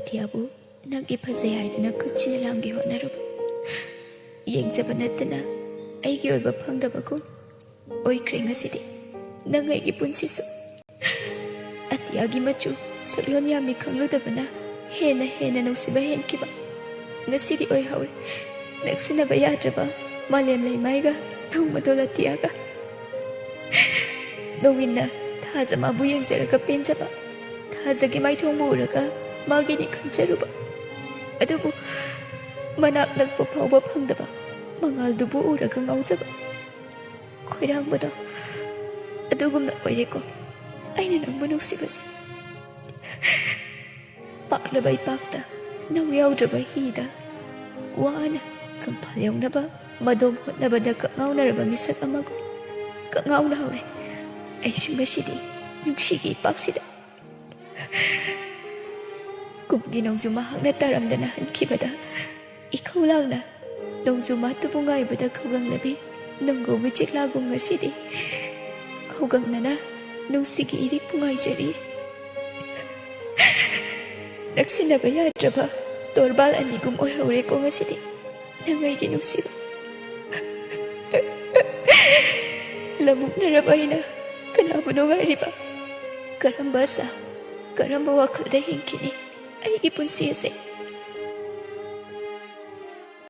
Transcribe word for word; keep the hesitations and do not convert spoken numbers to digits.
ꯑꯇꯤꯌꯥꯕꯨ ꯅꯪꯒꯤ ꯐꯖꯩ ꯍꯥꯏꯗꯨꯅ ꯈꯨꯠꯁꯤꯅ ꯂꯥꯝꯒꯦ ꯍꯣꯠꯅꯔꯨꯕ꯫ ꯌꯦꯡꯖꯕ ꯅꯠꯇꯅ ꯑꯩꯒꯤ ꯑꯣꯏꯕ ꯐꯪꯗꯕꯒꯨꯝ ꯑꯣꯏꯈ꯭ꯔꯦ ꯉꯁꯤꯗꯤ ꯅꯪ ꯑꯩꯒꯤ ꯄꯨꯟꯁꯤꯁꯨ꯫ ꯑꯇꯤꯌꯥꯒꯤ ꯃꯆꯨ ꯁꯛꯂꯣꯟ ꯌꯥꯝꯃꯤ ꯈꯪꯂꯨꯗꯕꯅ ꯍꯦꯟꯅ ꯍꯦꯟꯅ ꯅꯨꯡꯁꯤꯕ ꯍꯦꯟꯈꯤꯕ꯫ ꯉꯁꯤꯗꯤ ꯑꯣꯏꯍꯧꯔꯦ ꯅꯛꯁꯤꯟꯅꯕ ꯌꯥꯗ꯭ꯔꯕ ꯃꯥꯂꯦꯝ ꯂꯩꯃꯥꯏꯒ ꯅꯣꯡꯃꯗꯣꯜ ꯑꯇꯤꯌꯥꯒ꯫ ꯅꯣꯡꯏꯟꯅ ꯊꯥꯖ ꯃꯥꯕꯨ ꯌꯦꯡꯖꯔꯒ ꯄꯦꯟꯖꯕ, ꯊꯥꯖꯒꯤ ꯃꯥꯏꯊꯣꯡꯕꯨ ꯎꯔꯒ ꯃꯥꯒꯤꯅꯤ ꯈꯟꯖꯔꯨꯕ꯫ ꯑꯗꯨꯕꯨ ꯃꯅꯥꯛ ꯅꯛꯄ ꯐꯥꯎꯕ ꯐꯪꯗꯕ ꯃꯉꯥꯜꯗꯨꯕꯨ ꯎꯔꯒ ꯉꯥꯎꯖꯕ꯫ ꯈꯣꯏꯔꯥꯡꯕꯗꯣ ꯑꯗꯨꯒꯨꯝꯅ ꯑꯣꯏꯔꯦꯀꯣ ꯑꯩꯅ ꯅꯪꯕꯨ ꯅꯨꯡꯁꯤꯕꯁꯦ꯫ ꯄꯥꯛꯂꯕ ꯏꯄꯥꯛꯇ ꯅꯧ ꯌꯥꯎꯗ꯭ꯔꯕ ꯍꯤꯗ ꯋꯥꯅ ꯀꯪꯐꯥꯜ ꯌꯧꯅꯕ ꯃꯗꯣꯝ ꯍꯣꯠꯅꯕꯗ ꯀꯛꯉꯥꯎꯅꯔꯕ ꯃꯤꯁꯛ ꯑꯃꯒꯨꯝ ꯀꯛꯉꯥꯎꯅ ꯍꯧꯔꯦ꯫ ꯑꯩꯁꯨ ꯉꯁꯤꯗꯤ ꯅꯨꯡꯁꯤꯒꯤ ꯏꯄꯥꯛꯁꯤꯗ ꯀꯨꯝꯒꯤ ꯅꯣꯡꯖꯨ ꯃꯍꯥꯛꯅ ꯇꯥꯔꯝꯗꯅ ꯍꯟꯈꯤꯕꯗ ꯏꯈꯧ ꯂꯥꯡꯅ ꯅꯣꯡꯖꯨ ꯃꯥꯠꯇꯕꯨ ꯉꯥꯏꯕꯗ ꯈꯧꯒꯪꯂꯕꯤ ꯅꯣꯡꯒꯧꯕꯤ ꯆꯤꯛꯂꯥꯒꯨꯝ ꯉꯁꯤꯗꯤ ꯈꯧꯒꯪꯅꯅ ꯅꯨꯡꯁꯤꯒꯤ ꯏꯔꯤꯛꯄꯨ ꯉꯥꯏꯖꯔꯤ꯫ ꯅꯛꯁꯤꯟꯅꯕ ꯌꯥꯗ꯭ꯔꯕ ꯇꯣꯔꯕꯥꯜ ꯑꯅꯤꯒꯨꯝ ꯑꯣꯏꯍꯧꯔꯦꯀꯣ ꯉꯁꯤꯗꯤ ꯅꯪ ꯑꯩꯒꯤ ꯅꯨꯡꯁꯤꯕ꯫ ꯂꯃꯨꯛꯅꯔꯕ ꯑꯩꯅ ꯀꯅꯥꯕꯨꯅꯣ ꯉꯥꯏꯔꯤꯕ? ꯀꯔꯝꯕ ꯑꯁꯥ, ꯀꯔꯝꯕ ꯋꯥꯈꯜꯗ ꯍꯤꯡꯈꯤꯅꯤ ꯑꯩꯒꯤ ꯄꯨꯟꯁꯤ ꯑꯁꯦ?